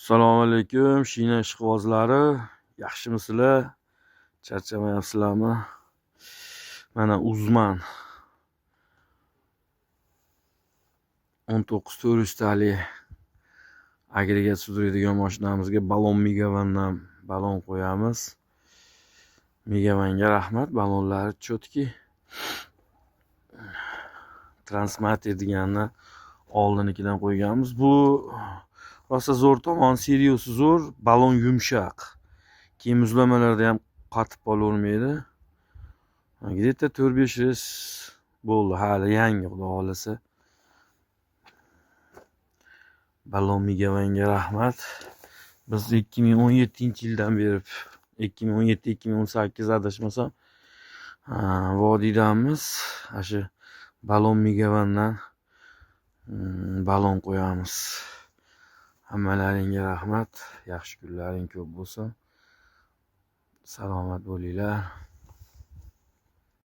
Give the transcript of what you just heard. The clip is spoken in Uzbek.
Assalomu alaykum, shina ishqibozlari. Yaxshimisizlar? Charchamayapsizlarmi? Mana Uzman 19 400 talik agregat sudraydigan mashinamizga balon Megavandan balon qo'yamiz. Megavanga rahmat, balonlari чёткий. Transmatic deganni oldinikidan qo'yganmiz. Bu rosa zo'r tomon, seriyasi zo'r, balon yumshoq. Keyin muzlamalarda ham qotib qolavermaydi. Где-то 4-5 reys bo'ldi, hali yangi, xudo xohlasa. Balon Megavanga rahmat. Biz 2017-yildan beri, 2017-2018 adashmasam, vodiydamiz. Ana shu balon Megavandan balon qo'yamiz. Hammalaringga rahmat. Yaxshi kunlaring ko'p bo'lsin. Salomat bo'linglar.